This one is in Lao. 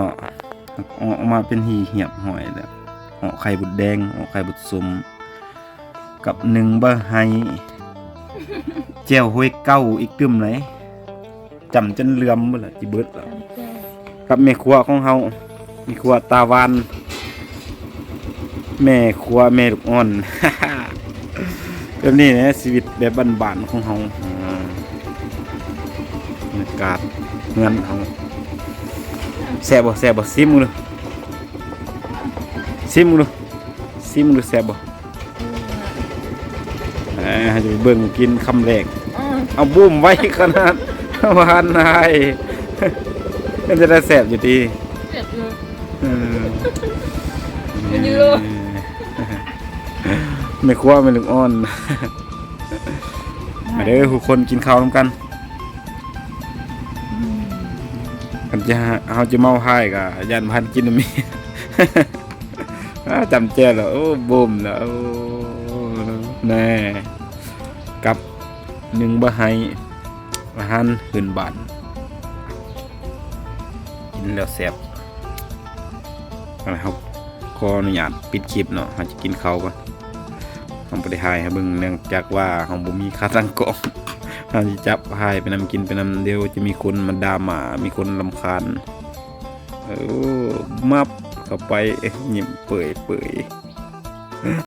ເນາະ ອອກມາເປັນທີ່ຮຽບຮ້ອຍແລ້ວ. ເອາະໄຂ່ມົດແດງ ເອາະໄຂ່ບົດສົມ ກັບໜຶ່ງບະໄຮ ແຈ່ວຫ້ວຍເກົ້າອີກຕື່ມໃດ. ຈ້ຳຈົນເຫຼືອມໝົດລະ ຊິເບິດລະ. ກັບແມ່ຄົວຂອງເຮົາ ແມ່ຄົວຕາຫວານ ແມ່ຄົວແມ່ລູກອ່ອນ. ແບບນີ້ແຫຼະຊີວິດແບບບ້ານໆຂອງເຮົາ. ອາ ບັນຍາກາດເຮືອນເຮົາ. ແຊບບໍ່? ແຊບບໍ່? ຊີມເບິ່ງດູ ຊີມເບິ່ງດູ ຊີມເບິ່ງດູ ແຊບບໍ່? ເອີ ເຮົາຈະໄປເບິ່ງກິນຄຳແລກ. ອືມ ເອົາບູມໄວຂະໜາດ ຫວານຫຼາຍ. ເປັນຈັ່ງໃດ ແຊບຢູ່ຕິ? ແຊບຢູ່. ເອີ ກິນຢູ່. ແມ່ຄົວແມ່ລູກອ່ອນ ມາເດີທຸກຄົນ ກິນເຂົ້ານຳກັນ. ອືມ ຄັນຈະ ເຮົາຈະເມົາຮ້າຍກະຢ້ານບໍ່ທັນກິນນຳເມຍ. ອາ ຈ້ຳແຈ່ວແລ້ວ ໂອ້ ໂບມແລ້ວ ໂອ້ ແນ່ ກັບໜຶ່ງບະໄຮ ອາຫານພື້ນບ້ານ ກິນແລ້ວແຊບ. ເຮົາຂໍອະນຸຍາດປິດຄລິບເນາະ ເຮົາຈະກິນເຂົ້າກ່ອນ. ເຮົາບໍ່ໄດ້ຖ່າຍໃຫ້ເບິ່ງ ເນື່ອງຈາກວ່າເຮົາບໍ່ມີຂາຕັ້ງກ້ອງ. ເຮົາຊິຈັບຖ່າຍໄປນຳ ກິນໄປນຳ ດຽວຈະມີຄົນມາດ່າມາ ມີຄົນລຳຄານ. ເອີ ມັບເຂົ້າໄປ ຍິ້ມເປີຍໆ.